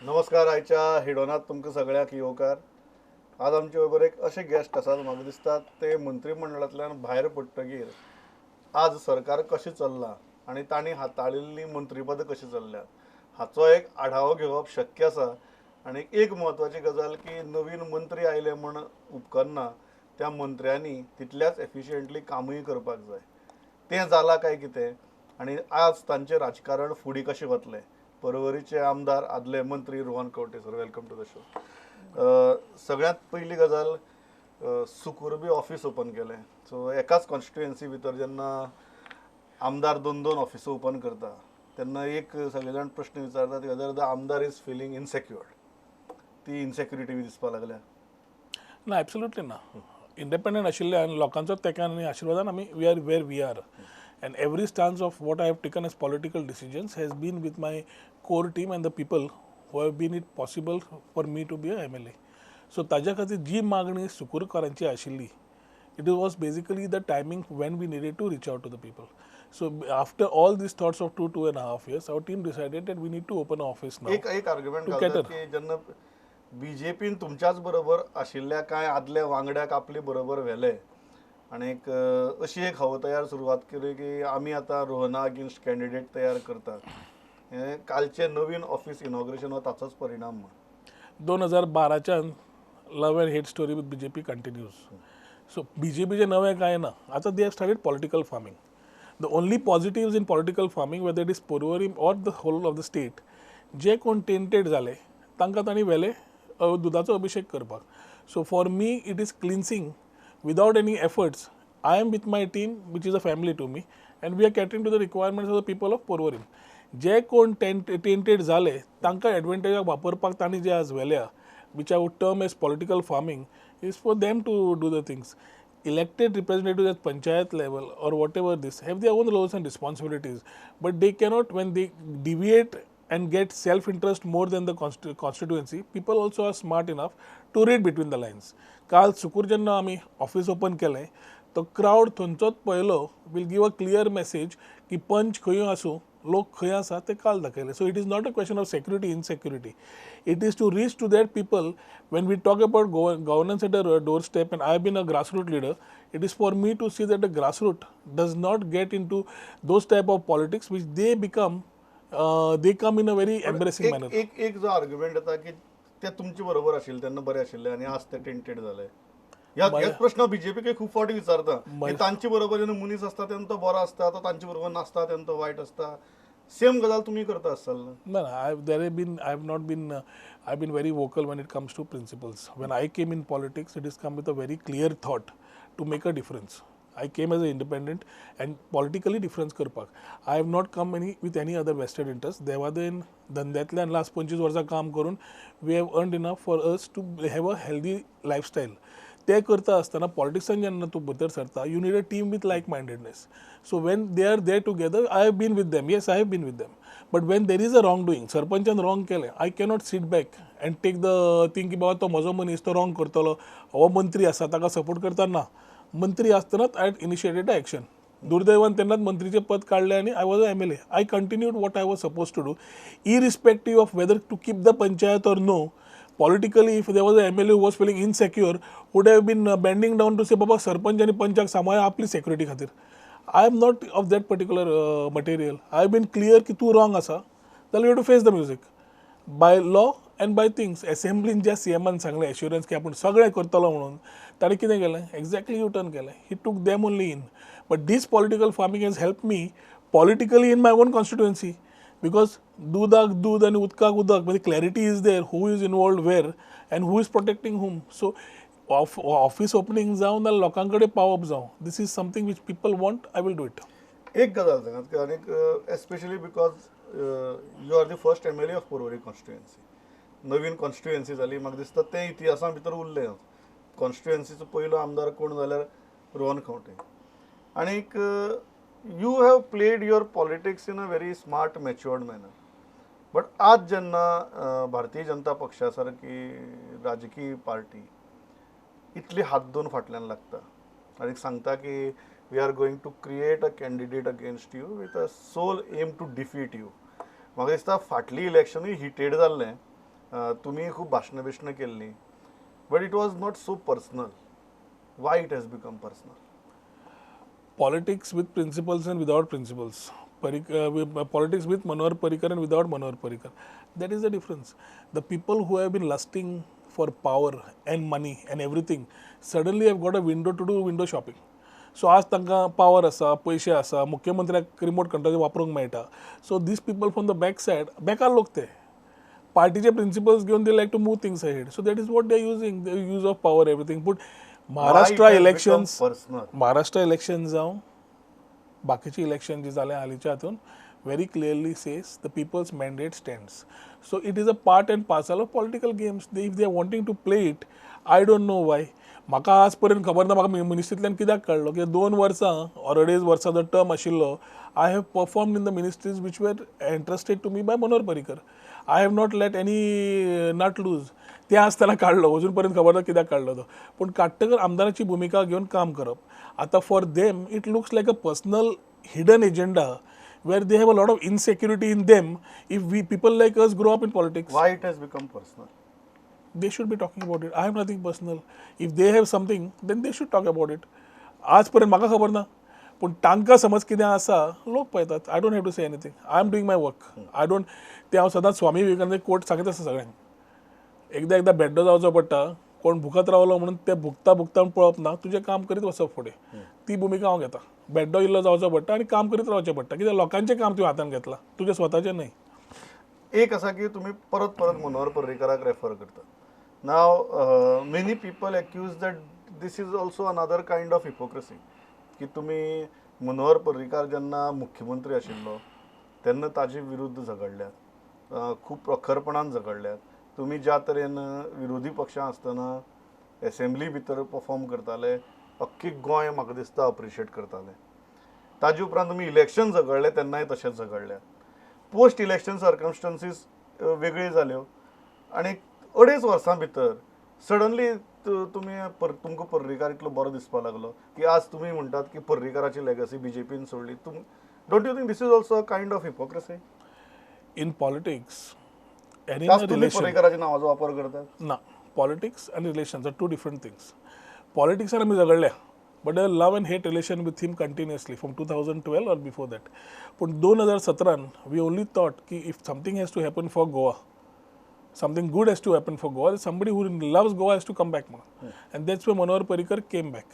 नमस्कार, आयच्या हेडोनात तुमकां सगळ्यांक येवकार. आज आमचे बरोबर एक अशे गेस्ट आसात, म्हाका दिसता ते मंत्रीमंडळांतल्यान भायर पडटगीर आज सरकार कशें चल्लां आनी तांणी हाताळिल्लीं मंत्रीपदां कशीं चल्ल्यात हाचो एक आढावो घेवप शक्य आसा. आनी एक म्हत्वाची गजाल की नवीन मंत्री आयले म्हूण उपकरना, त्या मंत्र्यांनी तितल्याच एफिशियंटली कामूय करपाक जाय. तें जालां काय कितें आनी आज तांचें राजकारण फुडें कशें वतलें. पर्वरीचे आमदार, आदले मंत्री Rohan Khaunte sir, welcome to the show. सगळ्यांत पयली गजाल, सुकूर बी ऑफीस ओपन केलें. सो एकाच कॉन्स्टिट्युएन्सी भितर जेन्ना आमदार दोन दोन ऑफिसां ओपन करता तेन्ना एक सगळे जाण प्रश्न विचारतात whether the आमदार is filling इनसेक्युअर्ड. ती इनसेक्युरिटी बी दिसपाक लागल्या? ना, एब्सोल्युटली ना. इंडिपेंडंट आशिल्ल्यान लोकांचो तेंक्यान आनी आशिर्वादान आमी we are where we are, and every stance of what I have taken as political decisions has been with my core team and the people who have been it possible for me to be a MLA. So ताज्या खातीर जी मागणी सुकूरकारांची आशिल्ली, it was basically the timing when we needed to reach out to the people. So after all these thoughts of 2.5 years, our team decided that we need to open office now. एक एक argument To घालतात cater. की जेन्ना बीजेपीन तुमच्याच बरोबर आशिल्ल्या कांय आदल्या वांगड्याक आपले बरोबर व्हेले आनी एक अशी एक हवा तयार सुरवात केली की आमी आतां रोहना अगेन्स्ट कॅन्डिडेट तयार करतात, हें कालचें नवीन ऑफिस इनॉग्रेशन हो ताचोच परिणाम म्हण. 2012च्यान love and hate story with BJP continues. So बीजेपीचें नवें कांय ना. आतां they have started political farming. The only positives in political farming, whether it is Porvorim or the whole of the state, जे कोण tainted जाले तांकां तांणी व्हेले दुदाचो अभिशेक करपाक. So for me it is cleansing without any efforts. I am with my team, which is a family to me, and we are catering to the requirements of the people of Porvorim. जे कोण tainted जाले तांकां एडवांटेजाक वापरपाक तांणी जे आज व्हेल्या, which I would term as political farming, is for them to do the things. Elected representatives at panchayat level or whatever this have their own roles and responsibilities, but they cannot, when they deviate and get self interest more than the constituency, people also are smart enough to read between the lines. काल सुकूर जेन्ना आमी office open केलें, तो crowd थंयचोच पळयलो will give a clear message की पंच खंयूय आसूं, लोक खंय आसा ते काल दाखयले. So it is not a question of security, insecurity. It is to reach to that people. When we talk about governance at a doorstep, and I have been a grassroots leader, it is for me to see that the grassroots does not get into those type of politics which they become, they come in a very embarrassing एक manner. एक एक जो argument येता की ते तुमचे बरोबर आशिल्ले तेन्ना बरे आशिल्ले आनी आज ते टेंटेड जाले. ह्या हेच प्रश्न बीजेपीक खूब फावटी विचारता की तांचे बरोबर जेन्ना मनीस आसता तेन्ना तो बरो आसता, तो तांचे बरोबर नासता तेन्ना तो वायट आसता. सेम गजाल तुमी करता आसतले. No, I've there have been I have not been I've been very vocal when it comes to principles. When I came in politics, it has come with a very clear thought to make a difference. I came as an independent and politically difference करपाक. I have not come any with any other vested interest. देवादयेन धंद्यांतल्यान last 25 वर्सां काम करून we have earned enough for us to have a healthy lifestyle. ते करता आसतना पॉलिटिक्सान जेन्ना तूं भितर सरता, you need a team with like mindedness. So when they are there together, I have been with them. Yes, I have been with them, but when there is a wrong doing, सरपंचान wrong केलें, I cannot sit back and take the thing की बाबा तो म्हजो मनीस, तो wrong करतलो, हो मंत्री आसा ताका सपोर्ट करता. ना, मंत्री आसतनाच I initiated action. दुर्दैवान तेन्नाच मंत्रीचें पद काडलें आनी I was a MLA. I continued what I was supposed to do, irrespective of whether to keep the panchayat or no. Politically, if there was a MLA who was feeling insecure, would have been bending down to say, बाबा, सरपंच आनी पंचाक सांबाळ आपली security खातीर. I am not of that particular material. I have been clear की तूं wrong आसा जाल्यार you to face the music by law and by things. एसेंब्लीन ज्या सीएमान सांगलें एश्युरन्स की आपूण सगळें करतलो म्हणून, ताणें कितें केलें? एक्झॅक्टली यू टर्न केलें. He took them only in. But this political farming has helped me politically in my own constituency, because दुदाक दूद आनी उदकाक उदक, म्हणजे clarity is there, who is involved where and who is protecting whom. So office opening जावं नाल्यार लोकां कडेन पावप जावं, this is something which people want. I will do it. एक गजाल सांगात की आनीक, especially because you are the first MLA of Porvorim constituency. Naveen constituency जाली, म्हाका दिसता तें इतिहासा भितर उरलें, कॉन्स्टिट्युएन्सीचो पयलो आमदार कोण जाल्यार रोहन खंवटे. आनीक you have played your politics in a very smart, matured manner, but आज जेन्ना भारतीय जनता पक्षा सारकी राजकीय पार्टी इतली हात दोन फाटल्यान लागता आनी सांगता की we are going to create a candidate against you with a sole aim to defeat you, म्हाका दिसता फाटली इलेक्शनूय हिटेड जाल्लें. तुमी खूब भाशणां बिशणां केल्लीं, but it was not so personal. Why it has become personal? Politics with principles and without principles. Politics with Manohar Parrikar and without Manohar Parrikar. That is the difference. The people who have been lusting for power and money and everything suddenly have got a window to do window shopping. So आज तांकां power आसा, पयशे आसा, मुख्यमंत्र्याक remote control वापरूंक मेळटा. So these people from the back side, बेकार लोक ते पार्टीचे प्रिंसिपल्स घेवन they like to move things ahead. So that is what they are using, the use of power, everything. But Maharashtra elections, personal? Maharashtra election जावं बाकीचे election जी जालें हालींच्या हातून, very clearly says the people's mandate stands. So it is a part and parcel of political games. If they are wanting to play it, I don't know why. म्हाका आज पर्यंत खबर ना म्हाका मिनिस्ट्रींतल्यान कित्याक काडलो, कित्याक 2 वर्सां ऑर 2.5 वर्सां जो टर्म आशिल्लो, I have performed in the ministries which were entrusted to me by Manohar Parrikar. I have not let any nut loose. ते आसतना काडलो, अजून पर्यंत खबर ना कित्याक काडलो तो. पूण काडटकर आमदाराची भुमिका घेवन काम करप. आतां for them it looks like a personal hidden agenda where they have a lot of insecurity in them if we people like us grow up in politics. Why it has become personal? They should be talking about it. I have nothing personal. If they have something, then they should talk about it. आज पर्यंत म्हाका खबर ना, पूण तांकां समज कितें आसा लोक पळयतात. I don't have to say anything. I am doing my work. I don't, तें हांव सदांच स्वामी विवेकानंद कोट सांगीत आसता सगळ्यांक, एकदां एकदां भेड्डो जावचो पडटा, कोण भुकत रावलो म्हणून ते भुकता भुकता म्हूण पळोवप ना, तुजें काम करीत वचप फुडें. ती भुमिका हांव घेता. भेड्डो इल्लो जावचो पडटा आनी काम करीत रावचें पडटा, कित्याक लोकांचें काम तुवें हातान घेतलां, तुजें स्वताचें न्हय. एक आसा की तुमी परत परत मनोहर पर्रीकराक रेफर करता. Now many people accuse that this is also another kind of hypocrisy, की तुमी मनोहर पर्रीकार जेन्ना मुख्यमंत्री आशिल्लो तेन्ना ताजे विरुद्ध झगडल्यात, खूब प्रखरपणान झगडल्यात. तुमी ज्या तरेन विरोधी पक्षां आसतना एसेंब्ली भितर परफॉर्म करताले, अख्खी गोंय म्हाका दिसता अप्रिशिएट करताले. ताजे उपरांत तुमी इलेक्शन झगडले तेन्नाय तशेंच झगडल्यात. पोस्ट इलेक्शन सर्कमस्टन्सीस वेगळी जाल्यो आनी 2.5 वर्सां भितर सडनली तुमी तुमकां पर्रीकार इतलो बरो दिसपाक लागलो की आज तुमी म्हणटात की पर्रीकाराची लेगसी बीजेपीन सोडली. Don't you think this is also a kind of hypocrisy in politics? तुमी पर्रीकाराच्या नांवाचो वापर करतात ना. पॉलिटिक्स आनी relations are two different things. पॉलिटिक्सान आमी झगडल्या, but a love and hate relation with him continuously from 2012 or before that. पूण 2017 we only thought की if something has to happen for Goa, something good has to happen for Goa, somebody who loves Goa has to come back म्हणून. And that's why Manohar Parrikar came back.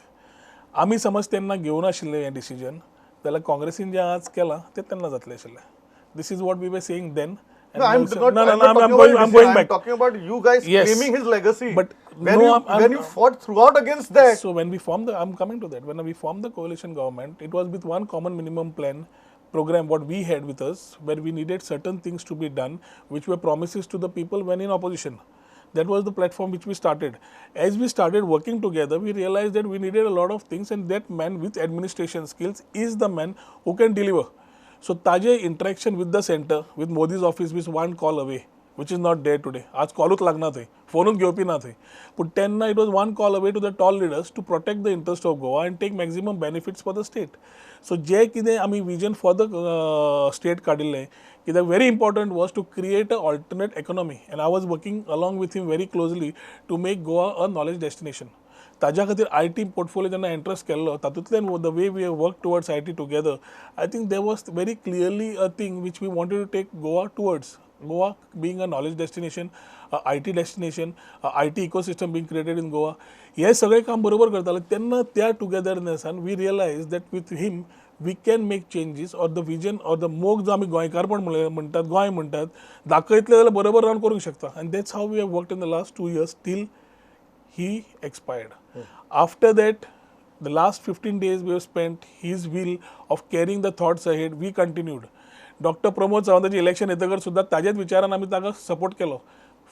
आमी समज तेन्ना घेवन आशिल्लें हें decision जाल्यार काँग्रेसीन जें आज केलां तें तेन्ना जातलें आशिल्लें. This is what we were saying then. No, I'm not back. Talking about you guys, yes, claiming his legacy. But when, no, when you fought throughout against that. So when we formed the, I'm coming to that. When we formed the coalition government, it was with one common minimum plan program what we had with us, where we needed certain things to be done, which were promises to the people when in opposition. That was the platform which we started. As we started working together, we realized that we needed a lot of things, and that man with administration skills is the man who can deliver. So ताजे interaction with the center, with Modi's office is one call away, which is not there today. आज कॉलूच लागना थंय, फोनूच घेवपी ना थंय. पूण तेन्ना it was one call away to the tall leaders to protect the interest of Goa and take maximum benefits for the state. So जे कितें आमी विजन फॉर the state काडिल्लें, कित्याक very important was to create a alternate economy, and I was working along with him very closely to make Goa a knowledge destination. ताज्या खातीर I T portfolio जेन्ना entrust केल्लो, तातूंतल्यान the way we have work towards I T together, I think there was very clearly a thing which we wanted to take Goa towards. Goa being a knowledge destination, I T destination, I T ecosystem being created in Goa, हे सगळें काम बरोबर करताले. तेन्ना त्या टुगेदरनेसान we realise that with him we can make changes, or the vision or the मोग जो आमी गोंयकारपण म्हणटात, गोंय म्हणटात, दाखयतले जाल्यार बरोबर रावन करूंक शकता. And that's how we have worked in the last 2 years till he expired. After that, the last 15 days we have spent his will of carrying the thoughts ahead, we continued. Doctor Pramod सावंताचें election येतकर सुद्दां ताजेच विचारान आमी ताका support केलो.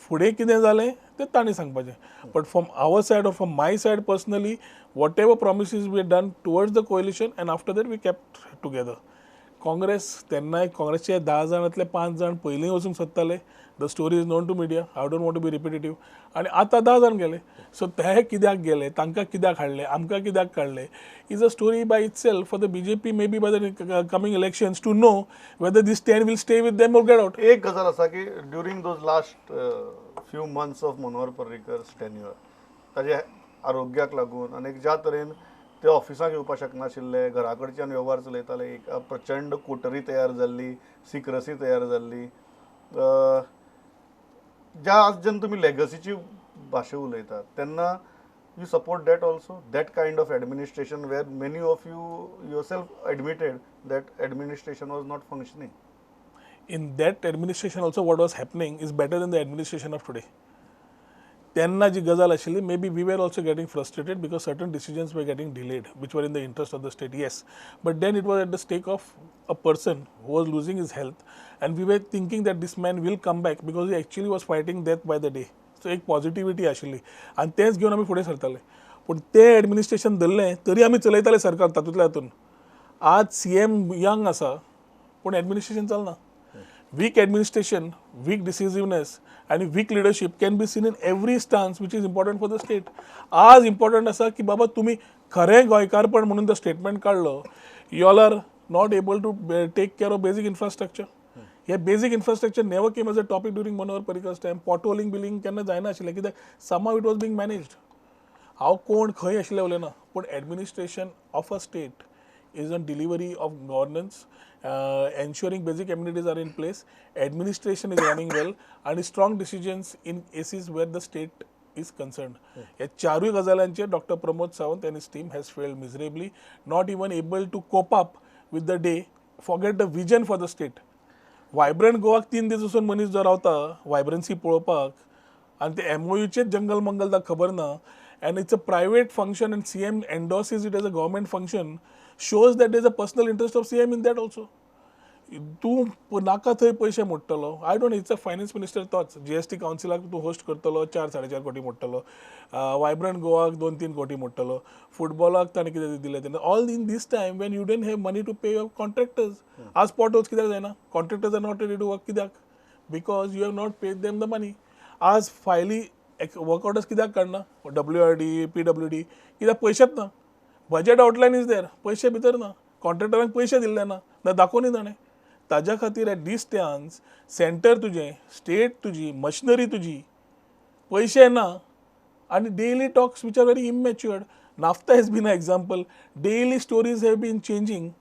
फुडें कितें जालें तें तांणी सांगपाचें. But from our side or from my side personally, whatever promises we done towards the coalition, and after that we kept together. Congress तेन्नाय काँग्रेसचे 10 जाणांतले 5 जाण पयलीं वचूंक सोदताले. The story is known to media, I don't want to be repetitive. आनी आतां 10 जाण गेले. So ते कित्याक गेले, तांकां कित्याक हाडले, आमकां कित्याक काडले, is a story by itself for the BJP maybe by the coming elections to know whether this 10 will stay with them or get out. एक गजाल आसा की during those last few months of Manohar Parrikar's tenure, ताजे आरोग्याक लागून आनी ज्या तरेन ते ऑफिसाक येवपाक शकनाशिल्ले, घरा कडच्यान वेव्हार चलयताले, एक प्रचंड कोटरी तयार जाल्ली, सिक्रसी तयार जाल्ली. ज्या आज जेन्ना तुमी लेगसीची भाशा उलयतात तेन्ना you support that also, that kind of administration where many of you yourself admitted that administration was not functioning. In that administration also what was happening is better than the administration of today. तेन्ना जी गजाल आशिल्ली, maybe we were also getting frustrated because certain decisions were getting delayed which were in the interest of the state, yes, but then it was at the stake of a person who was losing his health and we were thinking that this man will come back because he actually was fighting death by the day. So एक positivity आशिल्ली आनी तेंच घेवन आमी फुडें सरताले. पूण तें एडमिनिस्ट्रेशन धरलें तरी आमी चलयताले सरकार तातूंतल्या तातूंत. आज सीएम यंग आसा पूण एडमिनिस्ट्रेशन चलना. Weak administration, weak decisiveness आनी weak leadership can be seen in every stance which is important for the state. आज इम्पॉर्टंट आसा की बाबा तुमी खरें गोंयकारपण म्हणून तो स्टेटमेंट काडलो, you all are not able to take care of basic infrastructure. Hey basic infrastructure never came as a topic during Manohar Parrikar's time. Potholing billing केन्ना जायना आशिल्लें कित्याक somehow it was being managed. हांव कोण खंय आशिल्लें उलयना, पूण administration of a state is on delivery of governance, ensuring basic amenities are in place, administration is running well, and strong decisions in cases where the state is concerned. ह्या चारूय गजालांचेर Doctor Pramod Sawant and his team has failed miserably, not even able to cope up with the day, forget the vision for the state. Vibrant गोवाक 3 दीस वचून मनीस जो रावता वायब्रन्सी पळोवपाक आनी ते एमओयूचेच जंगल मंगल ताका खबर ना, and it's a private function and CM endorses it as a government function, shows that there is a personal interest of CM in that also. तूं नाका थंय पयशे मोडटलो. I don't, it's a finance minister तोच GST कावन्सिलाक तूं host करतलो, 4-4.5 कोटी मोडटलो, vibrant गोवाक 2-3 कोटी मोडटलो, फुटबॉलाक ताणें कितें दिलें तेन्ना, all in this time when you don't have money to pay your contractors. आज पोर्टल्स कित्याक जायना? Contractors are not ready to work. कित्याक? Because you have not paid them the money. आज फायली वर्क ऑर्डर्स कित्याक काडना? W R D, P W D, कित्याक पयशेच ना. Budget outline is there, पयशे भितर ना, कॉन्ट्रॅक्टरांक पयशे दिल्ले ना, ना दाखोवनी ताणें. ताज्या खातीर एट दीस स्टँड्स सेंटर तुजें, स्टेट तुजी, मशिनरी तुजी, पयशे ना आनी daily talks which are very immatured. NAFTA has been a example. Daily stories have been changing.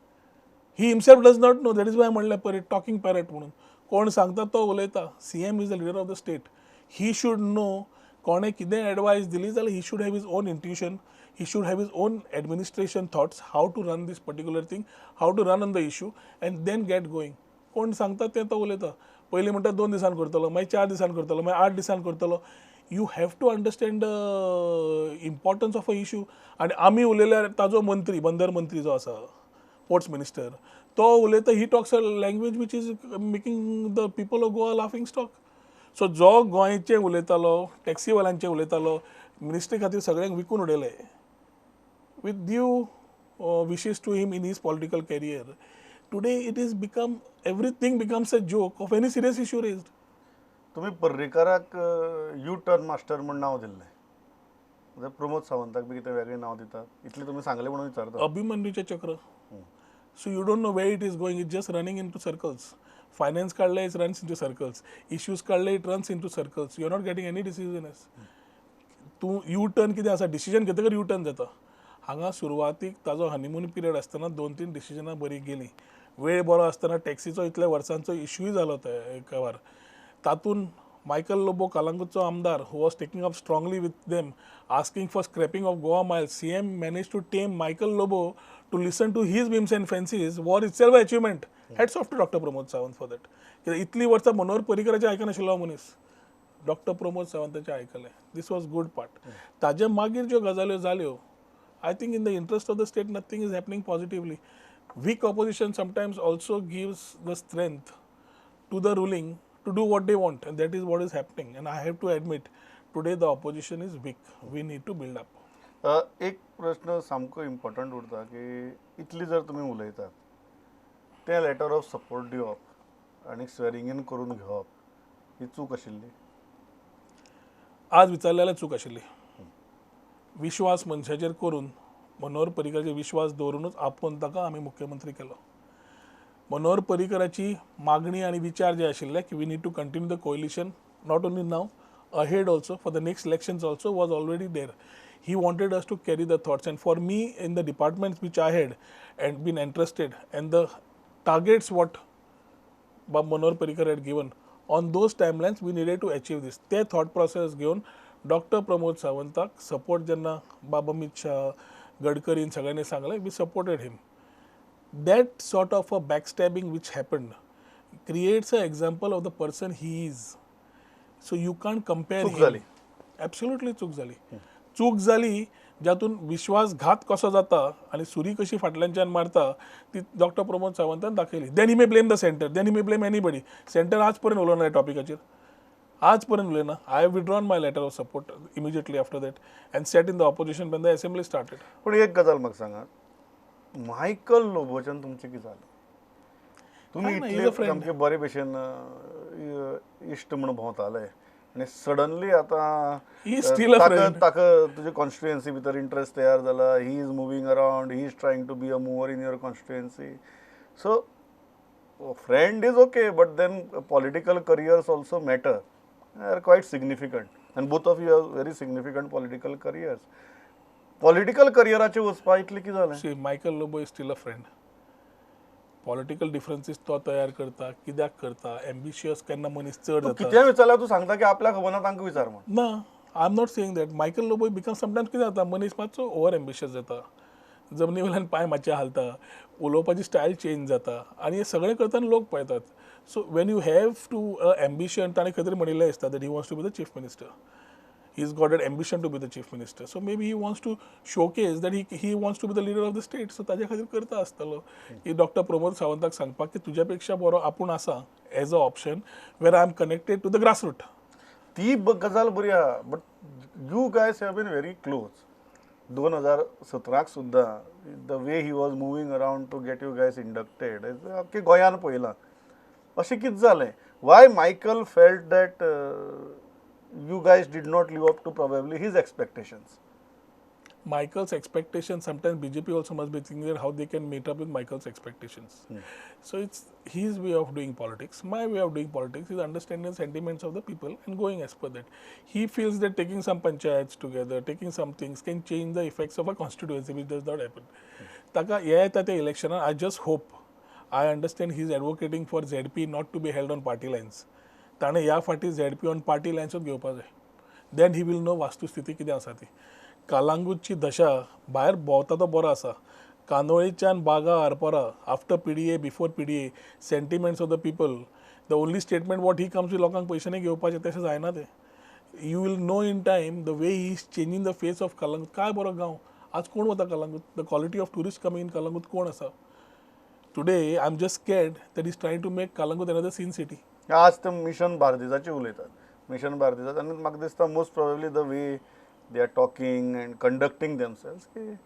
He himself does not know. That is why म्हणलें परे टॉकिंग पॅरट म्हणून. कोण सांगता तो उलयता. CM is the leader of the state. He should know कोणें कितें advice दिली जाल्यार he should have his own intuition, he should have his own administration thoughts, how to run this particular thing, how to run on the issue and then get going. कोण सांगता तें तो उलयता. पयलीं म्हणटा 2 दिसान करतलो, मागीर 4 दिसान करतलो, मागीर 8 दिसान करतलो. You have to understand the importance of a issue. आनी आमी उलयल्यार ताजो मंत्री, बंदर मंत्री जो आसा, पोर्ट्स मिनिस्टर, तो उलयता, he talks a language which is making the people of Goa laughing stock. So जो गोंयचें उलयतालो, टॅक्सीवाल्यांचें उलयतालो, मिनिस्ट्री खातीर सगळ्यांक विकून उडयले, with due wishes to him in his political career. Today it is become, everything becomes a joke of any serious issue raised. तुमी पर्रीकाराक U turn master म्हूण नांव दिल्लें, म्हणजे प्रमोद सावंताक बी कितें वेगळें नांव दितात इतलें तुमी सांगलें म्हणून विचारता. अभिमन्यूचें चक्र. So you don't know where it is going, it just running into circles. Finance काडलें, it runs into circles. Issues काडले, it runs into circles. You are not getting any decisions. तूं यू टर्न कितें आसा, decision घेतकर U turn जाता. हांगा सुरवातीक ताजो honeymoon period आसतना 2-3 डिसिजनां बरीं गेलीं. वेळ बरो आसतना टॅक्सीचो इतल्या वर्सांचो इश्यूय जालो ते एकावर. तातूंत मायकल लोबो कलंगूटचो आमदार who was taking up strongly with them, asking for scrapping of Goa Miles, CM manage to tame Michael Lobo to listen to his whims and fancies was itself achievement. Hats off to Doctor Pramod Sawant for that. कित्याक इतलीं वर्सां मनोहर पर्रीकराचें आयकनाशिल्लो हो मनीस, doctor Pramod सावंताचें आयकलें. This was good part. ताजे मागीर ज्यो गजाल्यो जाल्यो, I think in the interest of the state nothing is happening positively. Weak opposition sometimes also gives the strength to the ruling to do what they want, and that is what is happening. And I have to admit, today the opposition is weak. We need to build up. एक प्रश्न सामको important उरता की इतली जर तुमी उलयतात, तें लेटर ऑफ सपोर्ट दिवप आनी स्वेरिंग इन करून घेवप ही चूक आशिल्ली? आज विचारलेल्यार चूक आशिल्ली. विश्वास मनशाचेर करून, मनोहर पर्रीकराचेर विश्वास दवरुनूच आपोवन ताका आमी मुख्यमंत्री केलो. मनोहर पर्रीकराची मागणी आनी विचार जे आशिल्ले की we need to continue the coalition not only now, ahead also for the next elections also was already there. He wanted us to carry the thoughts, and for me in the departments which I had and been entrusted and the targets what Bab Manohar Parrikar had given on those timelines we needed to achieve this. ते thought process घेवन doctor Pramod सावंताक support जेन्ना बाब अमीत शाह, गडकरीन सगळ्यांनी सांगलें, we supported him. That sort of a backstabbing which happened creates a example of the person he is. So you can't compare. चूक जाली. Absolutely चूक जाली. चूक जाली ज्यातून विश्वासघात कसो जाता आनी सुरी कशी फाटल्यानच्यान मारता ती डॉक्टर प्रमोद सावंतान दाखयली. Then he may blame the centre, then he may blame anybody. Centre आज पर्यंत उलोवना ह्या टॉपिकाचेर, आज पर्यंत उलयना. I have withdrawn my letter of support immediately after that and sat in the opposition when the assembly started. पूण एक गजाल म्हाका सांगात, मायकल लोबोच्यान तुमचें कितें जालें? तुमी काय ना, इतले he's a friend. सामके बरे भशेन इश्ट म्हूण भोंवताले आनी सडनली आतां He is still a ताका friend. ताका तुजे कॉन्स्टिट्युएन्सी भितर इंट्रस्ट तयार जाला. He is moving around, he is trying to be a mover in your constituency. So friend is okay, but then political careers also matter, are quite significant, and both of you have very significant political careers. Political करियराचेर वचपा इतलें कितें जालें? See, Michael Lobo is still a friend. Political differences तो तयार करता, कित्याक करता, ambitious केन्ना मनीस चड जाता. कितेंय विचारल्यार तूं सांगता की आपल्याक खबर ना, तांकां विचार म्हूण. ना, I am not saying that. Michael Lobo become sometimes कितें जाता, मनीस मातसो ओवर एम्बिशियस जाता, जमनी वयल्यान पांय मातशे हालता, उलोवपाची स्टायल चेंज जाता आनी हें सगळें करतना लोक पळयतात. So when you have to ambition, ताणें खंय तरी म्हणिल्लें आसता that he wants to be the chief minister. He's got that ambition to be the chief minister. So maybe he wants to showcase that he wants to be the leader of the state. So ताज्या खातीर करता आसतलो की doctor Pramod सावंताक सांगपाक की तुज्या पेक्षा बरो आपूण आसा as a option where I am connected to the grassroot. ती गजाल बरी आहा, but you guys have been very close. 2017 सुद्दां the way he was moving around to get you guys inducted अख्खे गोंयान पळयलां. अशें कितें जालें? Why Michael felt that you guys did not live up to probably his expectations? Michael's expectations, sometimes BJP also must be thinking that how they can meet up with Michael's expectations. So it's his way of doing politics. My way of doing politics is understanding the sentiments of the people and going as per that. He feels that taking some panchayats together, taking some things can change the effects of a constituency, which does not happen. ताका हे येता त्या इलेक्शनान, I just hope, I understand he is advocating for ZP not to be held on party lines. ताणें ह्या फावटी ZP on party लायन्सूच घेवपा जाय. Then he will know वास्तुस्थिती कितें आसा ती. कालांगूटची दशा भायर भोंवता तो बरो आसा, कांदोळीच्यान Baga Arpora after PDA, before PDA, sentiments of the people, the only statement what he comes, लोकांक पयशे नाही घेवपाचे, तशें जायना तें. You will know in time the way he is changing the face of Calangute. काय बरो गांव, आज कोण वता Calangute? The quality of tourist coming in Calangute कोण आसा today? I am just scared that is trying to make Calangute another sin city. आज ते मिशन बार्देजाचें उलयतात, मिशन बार्देजात, आनी म्हाका दिसता most probably the way they are talking and conducting themselves की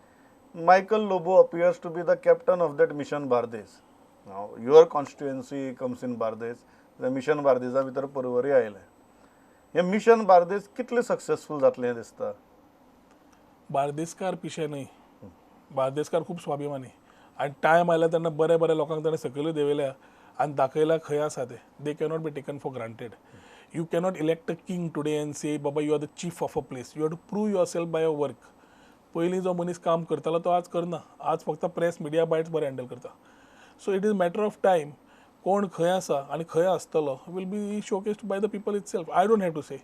Michael Lobo appears to be the captain of that Mission Bardez. Your constituency comes in Bardez, mission बार्देजा भितर परवरी आयलें. हें मिशन बार्देज कितलें सक्सेसफूल जातलें हें दिसता? बार्देसकार पिशे न्हय, बार्देसकार खूब स्वाभिमानी आनी टायम आयल्यार तेन्ना बरे बरे लोकांक ताणें सकयलूय देंवयल्या आनी दाखयला खंय आसा ते. They cannot be taken for granted. You cannot elect a king today and से बाबा you are the chief of a place. You have to prove yourself by your work. पयलीं जो मनीस काम करतालो तो आज करना. आज फक्त प्रेस मिडिया बायट्स बरें हँडल करता. So it is matter of time कोण खंय आसा आनी खंय आसतलो will be showcased by the people itself. I don't have to say.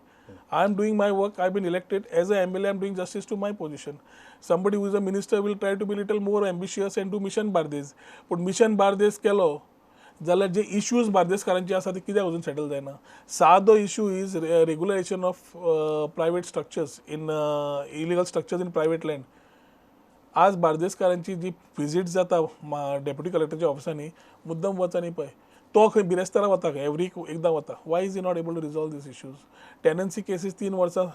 I am doing my work. I been elected as a MLA. I am doing justice to my position. Somebody who is a minister will try to be little more ambitious and do Mission Bardez. पूण mission Bardez केलो जाल्यार जे issues बार्देसकारांचे आसा ते कित्याक अजून settle जायना? सादो issue is regularisation of private structures in illegal structures in private land. आज बार्देसकारांची जी विजीट जाता डेप्युटी कलेक्टरच्या ऑफिसांनी, मुद्दम वच आनी पळय, तो खंय बिरेस्तारा वता, खंय एवरी एकदां वता. Why is he not able to resolve these issues? Tenancy cases 3 वर्सां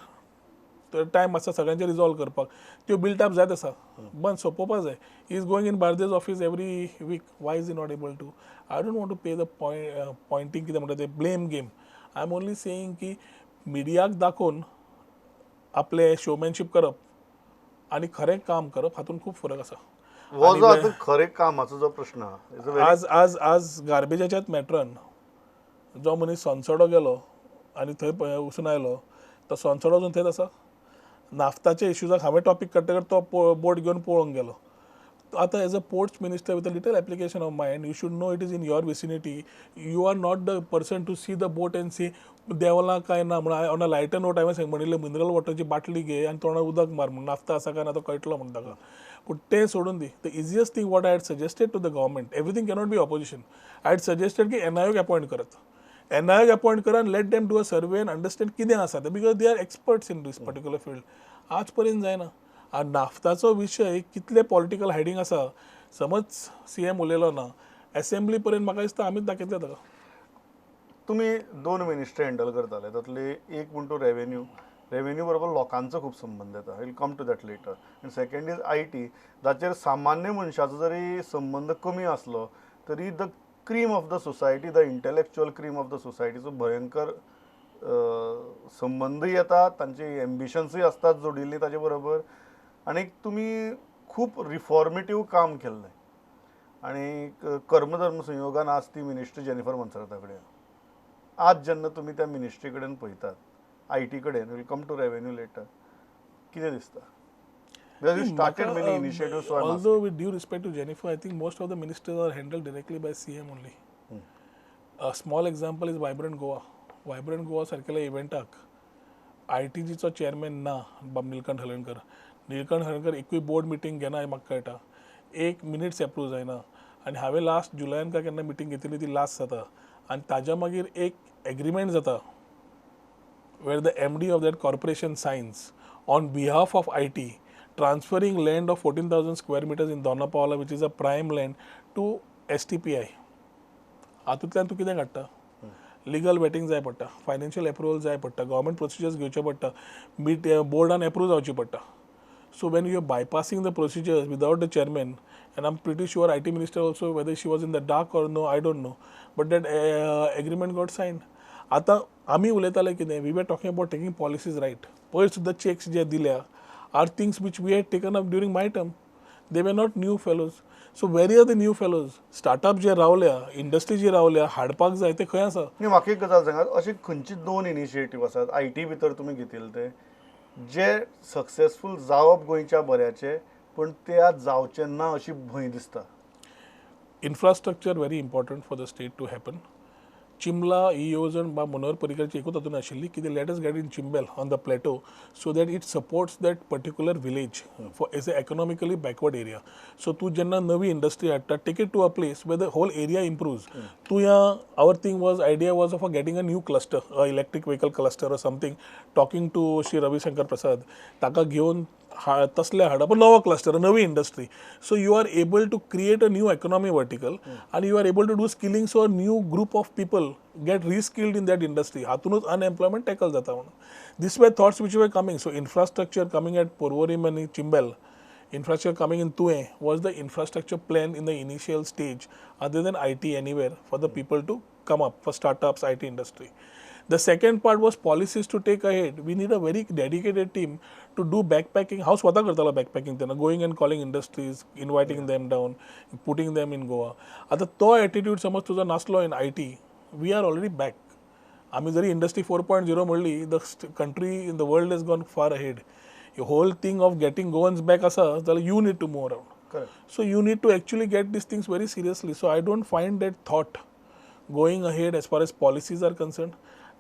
टायम आसा सगळ्यांचे रिजॉल्व करपाक, त्यो बिल्ट अप जायत आसा, बंद सोंपोवपा जाय. Is going in Bardez office every week. Why is he not able to? I don't want to play the pointing, कितें म्हणटा ते, blame game. I am only saying की मिडियाक दाखोवन आपलें शोमॅनशीप करप आनी खरें काम करप हातूंत खूब फरक आसा. हो जो आतां खरें कामाचो जो प्रश्न आहा, it's a very आज आज आज गार्बेजाच्याच मॅटरान जो मनीस सोनसडो गेलो आनी थंय वचून आयलो, तो सोनसडो अजून थंयच आसा. नाफ्ताच्या इश्यूजाक हांवें टॉपीक काडटकर तो बोट घेवन पळोवंक गेलो. आतां as a ports minister with a little application of mind, you should know it is in your vicinity. You are not the person to see the boat and see देंवला काय ना म्हणून. ऑन अ लायटर नोट हांवें सांग म्हणिल्लें, mineral वॉटरची बाटली घे आनी तोंडार उदक मार म्हूण, नाफ्ता आसा काय ना तो कळटलो म्हूण ताका. पूण तें सोडून दी. The easiest thing what I had suggested to the government, everything cannot be opposition, I had suggested की एनआयओक अपॉयंट करात, एनआयओक अपॉयंट करा आनी let them do a survey and understand कितें आसा तें, because they are experts in this particular field. आज पर्यंत जायना. आनी नाफ्ताचो विशय कितले पॉलिटिकल हायडींग आसा, समज सीएम उलयलो ना एसेंब्ली पर्यंत, म्हाका दिसता आमीच दाखयतले ताका. तुमी दोन मिनिस्ट्री हँडल करताले, तातूंतली एक म्हण तूं रेवेन्यू, रेवेन्यू बरोबर लोकांचो खूब संबंद येता, will come to that later, आनी सेकंड is IT, जाचेर सामान्य मनशाचो जरी संबंद कमी आसलो तरी the cream of the society, the intellectual cream of the सोसायटीचो भयंकर संबंदूय येता, तांची एम्बिशन्सूय आसतात जोडिल्ली ताजे बरोबर. आनी तुमी खूब रिफॉर्मेटीव काम केल्लें आनी कर्मधर्म संयोगान आज ती मिनिस्ट्री जेनिफर मोन्सेराता कडेन. आज जेन्ना तुमी त्या मिनिस्ट्री कडेन पळयतात, I T कडेन, will come to revenue later, कितें दिसता? Because you started many initiatives, so I'm Although with due respect to Jennifer, I think most of the ministers are handled directly by CM only. A small example is Vibrant Goa. Vibrant Goa सारकेल्या इव्हेंटाक I T जीचो chairman ना बाब निलकंठ हळर्णकर. निलकंठ हळर्णकर एकूय board meeting घेना हें म्हाका कळटा, एक मिनिट्स एप्रूव जायना. आनी हांवें लास्ट जुलयान काय केन्ना मिटींग घेतिल्ली ती लास्ट जाता आनी ताज्या मागीर एक एग्रीमेंट जाता where the MD of that corporation signs on behalf of IT transferring land of 14,000 square meters in Dona Paula, which is a prime land, to STPI. हातूंतल्यान तूं कितें काडटा? लिगल वेटिंग जाय पडटा, फायनान्शियल एप्रुवल जाय पडटा, government procedures घेवचे पडटा, मीट बोर्डान एप्रूव जावची पडटा. So when you are bypassing the procedures without the chairman, and I'm pretty sure IT minister also, whether she was in the dark or no, I don't know, but that agreement got signed. आतां आमी उलयताले कितें, we were talking about taking policies right. पयर सुद्दां checks जे दिल्या are things which we had taken up during my term. They were not new fellows. So where are the new fellows? Startup जे रावल्या, industry जी रावल्या, हाडपाक जाय ते खंय आसा? न्ही, म्हाका एक गजाल सांगात, अशी खंयची दोन इनिशिएटीव आसात I T भितर तुमी घेतिल्ले ते जे सक्सेसफूल जावप गोंयच्या बऱ्याचे, पूण ते आज जावचे ना अशी भंय दिसता? Infrastructure very important for the state to happen. Chimbla ही येवजण बा मनोहर पर्रीकरची एकूच तातूंत आशिल्ली की let us get in Chimbel on the plateau so that it supports that particular village for as a economically backward area. So तूं जेन्ना नवी industry हाडटा, take it to a place where the whole area improves. तूं ह्या our thing was, idea was of a getting a new cluster, a electric vehicle cluster or something, talking to Shri Ravishankar Prasad, ताका घेवन हा तसले हाडप, नवो cluster, नवी industry. So you are able to create a new economy vertical आनी you are able to do skilling, so a new group of people get reskilled in that industry. हातूनच unemployment tackle जाता म्हणून. These were thoughts which were coming. So infrastructure coming at Porvorim आनी चिंबेल, infrastructure coming in Tuem was the infrastructure plan in the initial stage, other than IT anywhere for the people to come up for startups, IT industry. The second part was policies to take ahead. We need a very dedicated team to do backpacking. हांव स्वता करतालो backpacking तेन्ना, going and calling industries, inviting them down, putting them in Goa. आतां तो attitude समज तुजो नासलो in IT, we are already back. आमी जरी इंडस्ट्री 4.0 म्हणली, the country in the world is gone far ahead. Whole thing of getting Goans back आसा जाल्यार you need to move around. Correct. So you need to actually get these things very seriously. So I don't find that thought going ahead as far as policies are concerned,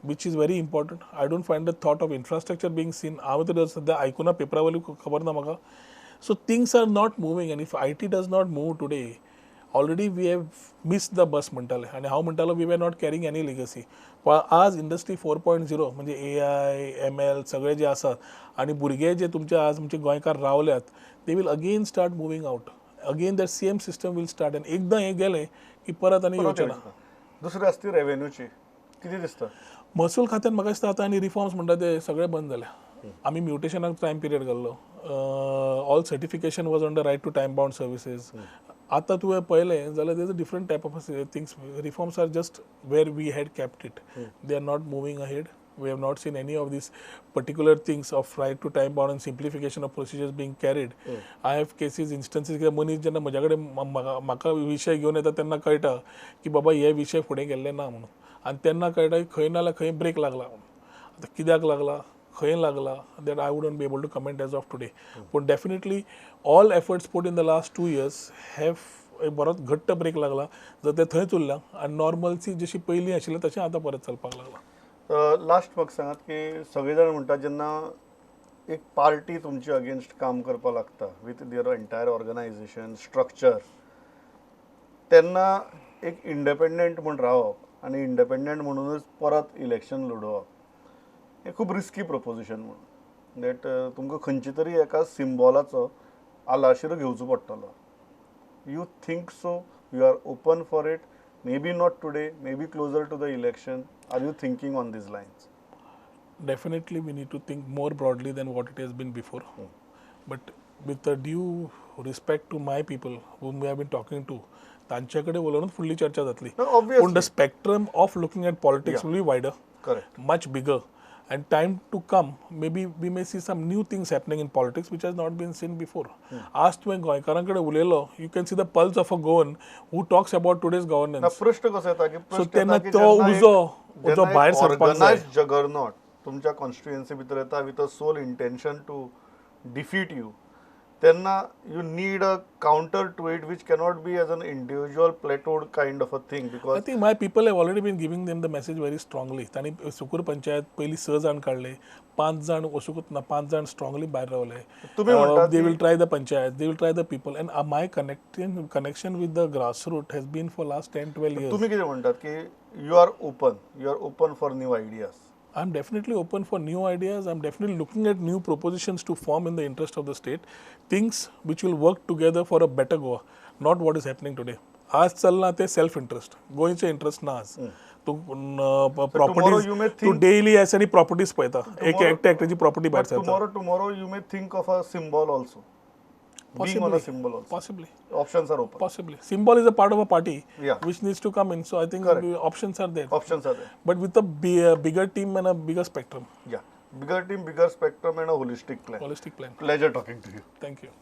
which is very important. I don't find the thought of infrastructure being seen. हांव तर सद्या आयकुना, पेपरा वयली खबर ना म्हाका. So things are not moving, and if IT does not move today, already we have missed the bus म्हणटाले. आनी हांव म्हणटालो we were not carrying any legacy. पण आज इंडस्ट्री 4.0 म्हणजे एआय, एमएल सगळे जे आसात आनी भुरगे जे तुमचे आज आमचे गोंयकार रावल्यात, they will again start moving out. Again that same system will start आनी एकदां हें गेलें की परत आनी येवचें ना. दुसरी आसता ती रेव्हेन्यूची, कितें दिसता? महसूल खात्यान म्हाका दिसता आतां आनी रिफॉर्म्स म्हणटा ते सगळे बंद जाले. आमी म्युटेशनाक टायम पिरियड घाल्लो, all certification was on the right to time bound services. आतां तुवें पळयलें जाल्यार there is a different type of things. Reforms are just where we had kept it, they are not moving ahead. We have not seen any of these particular things of right to time bound and simplification of procedures being carried. I have cases, instances, कित्याक मनीस जेन्ना म्हज्या कडेन म्हाका विशय घेवन येता तेन्ना कळटा की बाबा हे विशय फुडें गेल्ले ना म्हणून, आनी तेन्ना कळटा की खंय ना जाल्यार खंय ब्रेक लागला म्हणून. आतां कित्याक लागला, खंय लागला that I wouldn't be able to comment as of today. पूण definitely all efforts put in the last 2 years have एक बरोच घट्ट ब्रेक लागला. जर ते थंयच उरला आनी नॉर्मलसी जशी पयलीं आशिल्लें तशें आतां परत चलपाक लागलां. लास्ट म्हाका सांगात की सगळे जाण म्हणटात, जेन्ना एक पार्टी तुमचे अगेन्स्ट काम करपाक लागता with their entire organization structure, तेन्ना एक इंडिपेंडंट म्हूण रावप आनी इंडिपेंडंट म्हणूनच परत इलेक्शन लडोवप हें खूब रिस्की प्रोपोजिशन म्हणून, that तुमकां खंयचे तरी एका सिम्बॉलाचो आलाशिरो घेवचो पडटलो. You think so? You are open for it? Maybe not today, maybe closer to the election. Are you thinking on these lines? Definitely we need to think more broadly than what it has been before. But with the due respect to my people whom we have been talking to, तांचे कडेन उलोवनूच फुडली चर्चा जातली. No, obviously. पूण the spectrum of looking at politics will be wider, Correct. Much bigger. And time to come, maybe we may see some new things happening in politics which has not been seen before. आज तुवें गोंयकारां कडेन उलयलो, you can see the pulse of a Goan who talks about today's ना governance. प्रश्न कसो येता की प्रश्न तेन्ना येता की तो जेन्ना उजो एक- उजो जेन्ना भायर सरपाक जाय. ऑर्गनायज जगरनॉट तुमच्या कॉन्स्टिट्युएन्सी भितर येता with a sole intention to defeat you, तेन्ना you need a counter to it which cannot be as an individual प्लेटोड kind of a thing I because think my people have already been giving them the message very strongly. तांणी सुकूर पंचायत पयलीं स जाण काडले, पांच जाण वचूंकच ना, पांच जाण स्ट्रांगली भायर रावले. तुमी म्हणटात They will try the panchayat, they will try the people, and my connection with the grassroot has been for last 10-12 years. तुमी कितें म्हणटात की you are open for new ideas? I'm definitely open for new ideas. I'm definitely looking at new propositions to form in the interest of the state. Things which will work together for a better Goa, not what is happening today. आज चल्लां ते self interest, गोंयचे interest ना आज. तूं tomorrow properties you may तूं daily S आनी properties पळयता, एक एकट्या एकट्याची प्रॉपर्टी भायर सरता. Tomorrow you may think of a symbol also, being on a symbol also. Possibly. Options are open. Possibly. Symbol is a part of a party which needs to come in. So I think Correct. The options are there. Options are there. But with a bigger team and a bigger spectrum. Yeah, bigger team, bigger spectrum and a holistic plan. Holistic plan. Pleasure talking to you. Thank you.